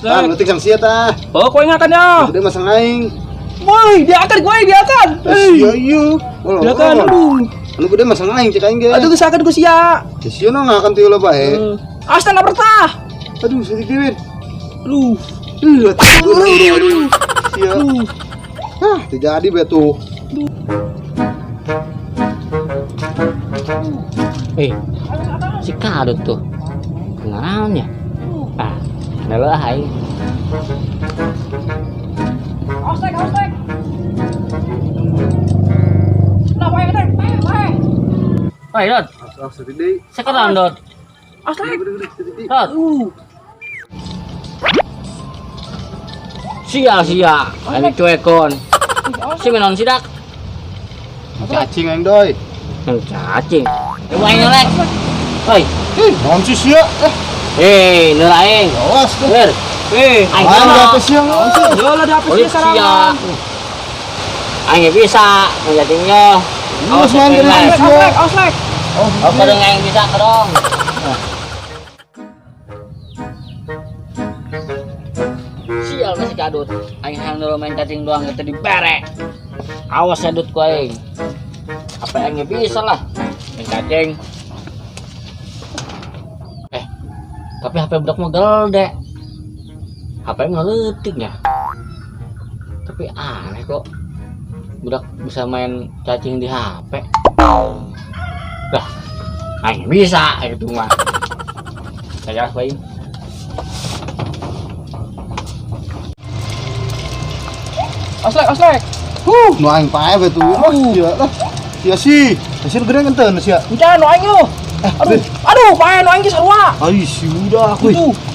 Tah, nu sang sia tah. Oh, kowe ngakan ya. Gede mah sang aing. Woi, diakan gue, diakan. Sia ieu. Diakan, aduh. Anu gede mah sang aing cek aing ge. Aduh, geus ku sia. Sia nu ngakan tieu bae. Asta nabrak tah. Aduh, sedih deui. Aduh. Aduh. Sia. Hah, tidak jadi be tuh. Si Kadut tuh. Kenaon ya? Ah, kenal aing. Awas tek. Nah, wae tek, wae. Oi, Dot. Awas sedih deui. Sekarang, Dot. Awas tek. Dot. Sia sia, aing cuekon. Si menon sidak. Cacing aing doi. Cacing. Coba aing lek. Oi, Naon sih sia? Neul aing. Awas tuh. Ber. Aing di HP sia. Yo lah di HP sia sia. Aing bisa ngejadinya. Awas main dari Awas awas lek. Oh, kadang aing bisa kedong. Sial masih Kadut. Aing hang dulu main cacing doang gitu dibere. Awas ya Dut ku aing. Apa aing bisa lah main cacing. Tapi HP budak mah gede. HP ngeleutik ya. Tapi aneh kok budak bisa main cacing di HP. Lah, aing bisa gitu mah. Saya bae. Awas lek. Nu aing pae be tuh. Oh, sia lah. Sia sih. Hasil gede ngenten sia. Encan nu aing yo. Aduh, aduh, pae nu aing ge sarua. Ai sudah aku.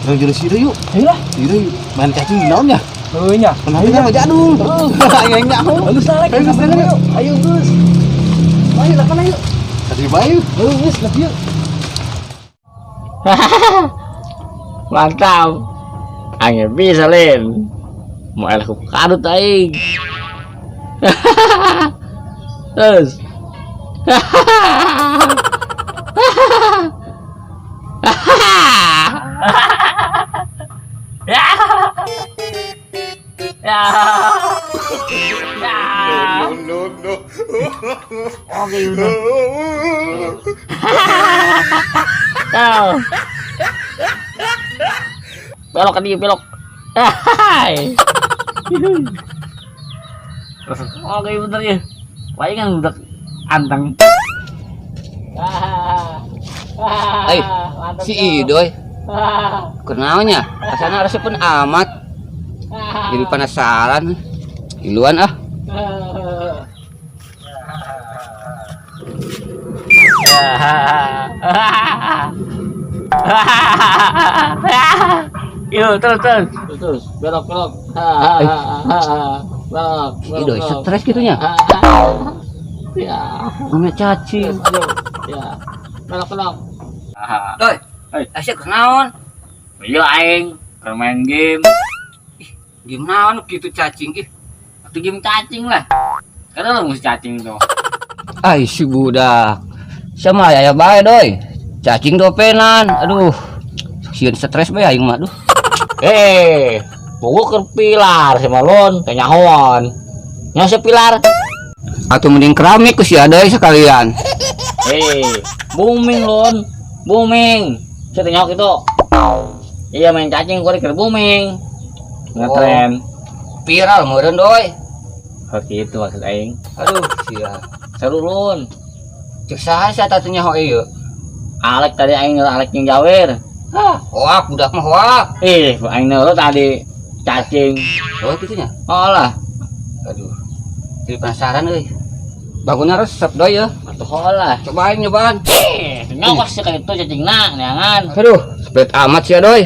Yang jelas sih yuk. Ayo lah. Yuk main cacing di naon ya? Heuh nya. Kenapa nya jadul? Aing aing nyaho. Bagus lah lek. Ayo geus yuk. Ayo geus. Ayo lakukan ayo. Tadi bae. Heuh geus lah yuk. Mantap. Aing bisa lin. Mau eleh ku Kadut aing. Terus. Ya. Ya. Ya. No no. Oke, udah. Tuh. Belok ke dia, belok. Hai. Oke, bener ya. Wah, kan udah anteng. Eh, si Idoy. Kenalnya, asana resepun amat. Jadi penasaran. Iluan ah. Yuk, terus, belok, belok. Belok, Idoy stres gitunya. Ya. Punya cacing. Ya. Belok, belok. Doi, asa kenaon? Iya aing, keur main game. Ih, game naon gitu cacing ih. Atuh game cacing lah. Karena lu mesti cacing tuh. Ai si budak. Sama aya bae doi. Cacing dopenan. Aduh. Sieun stres bae aing mah aduh. Bogo keur pilar sama lon, kanyahoan. Nya pilar. Atau mending keramik ku si Adoy sekalian. Booming lon, booming. Saya tengok itu. Iya main cacing gua keur booming. Ngetren. Oh, viral meureun doi. Oh gitu maksud aing. Aduh, sia. Seru lon. Cek saha sia teh nyaho ieu? Alek tadi aing Alek jeung Jawir. Hah, hoak budak mah hoak. Aing neuleuh tadi cacing. Oh gitunya. Oh lah. Aduh. Jadi penasaran euy. Bangunnya resep doi ya. Atuh lah. Cobain nyobaan. Nyokos sih kayak itu cacingna neangan. Aduh, sepet amat sih doi.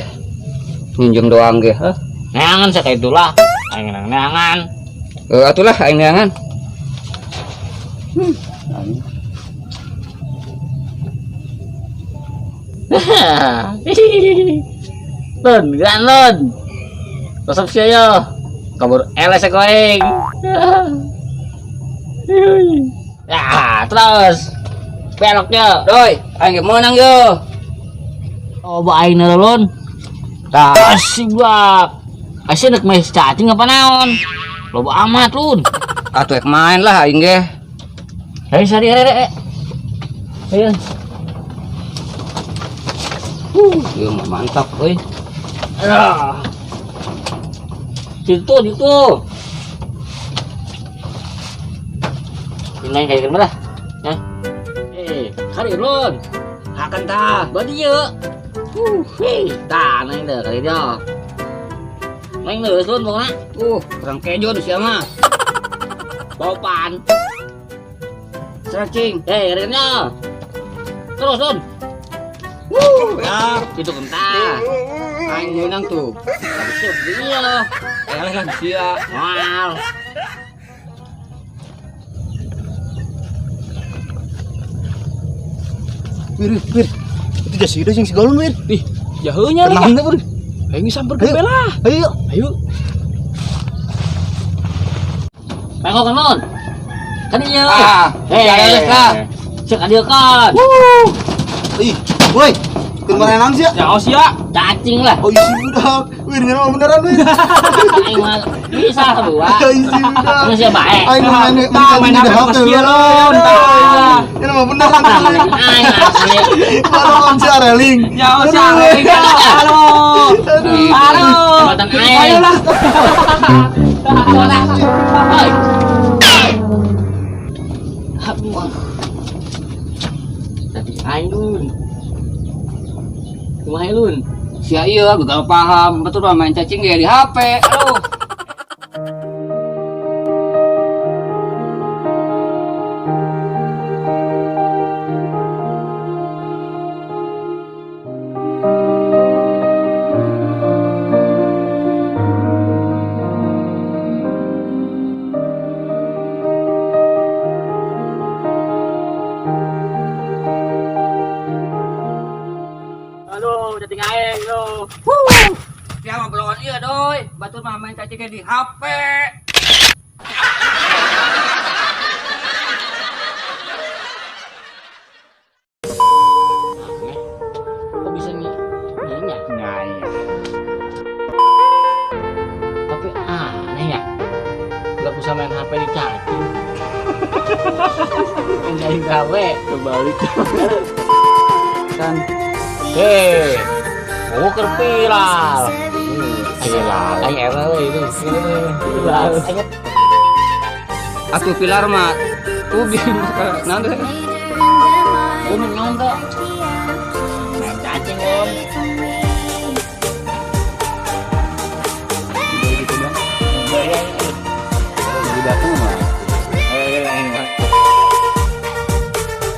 Minjem doang ge, hah? Neangan sih kayak itulah. Aing neangan. Atulah aing neangan. Lun, geran lun. Resep sih yo. Kabur eles aku aing. Ya, terus. Beloknya. Doi, aing ge meunang yo. Oh, aing lun. Tah, Asik bak. Asik nek main cacing apa naon? Loba amat lun. Atuh ek main lah aing ge. Ayo sari rere. Ayo. Ieu mah mantap euy. Ah. Situ situ. Ini kayak gimana? Ya. Kari lun. Hakan tah. Badi ye. Hei, tah naik deh kali dia. Main deh lun pokoknya. Kurang kejo tuh sia mah. Bopan. Searching. Karinya. Terus lun. Ya, Itu kentah. Aing menang tuh. Habis itu dia. Eleh lah sia. Wow. Wir, wir. Itu jas hidup sing si Golun, Wir. Ih, jaheunya lah. Tenang wir. Ayo samper ke Ayo. lah. Ayo. Ayo. Pengok kan lun. Kan iya. Ah, ya eleh lah. Cek adil kan. Ih, woi. Kemana nang sih? Ya sia. Cacing lah. Oh, isi budak. Wir, ini mah beneran, Wir. Aing mah bisa kedua. Isi budak. Terus ya baik. Aing main Tah, main main HP di HP. pas dia, Lon. Tah. Ini mah beneran. Aing asli. Baru on si Areling. Ya sia. Halo. Halo. Jembatan aing. Ayo lah. Hoi. Aduh. Tadi aing lun. Kumaha lun? Sia ieu gagal paham, betul mah main cacing ge di HP. Aduh. Halo, cacing aing lo. Sia mah belon ieu doi, batur mah main cacing ge di HP. Kok bisa nih? Ininya? Nyai. Tapi aneh ya. Gak bisa main HP di cacing. Main gawe Kebalik. Kan Hei, oh keur viral. Viral. Aing era we itu. Viral. atuh pilar mah ubi naon teh? Gua mau nyontok. Main cacing, Om. Gitu dong. Lagi datang mah.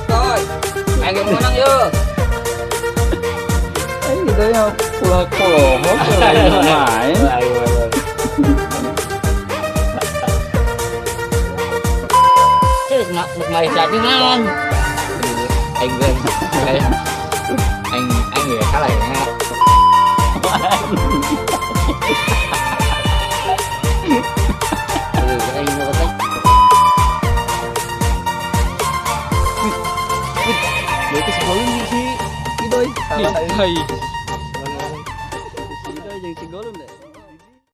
Doi, aing ge menang yeuh. Itu ya ulah kohok main. Cek nak main cacing naon? Aing gue. Aing aing ya kalah ya. Aduh, aing mau kata. Ya itu si Golun si Idoy. Hai.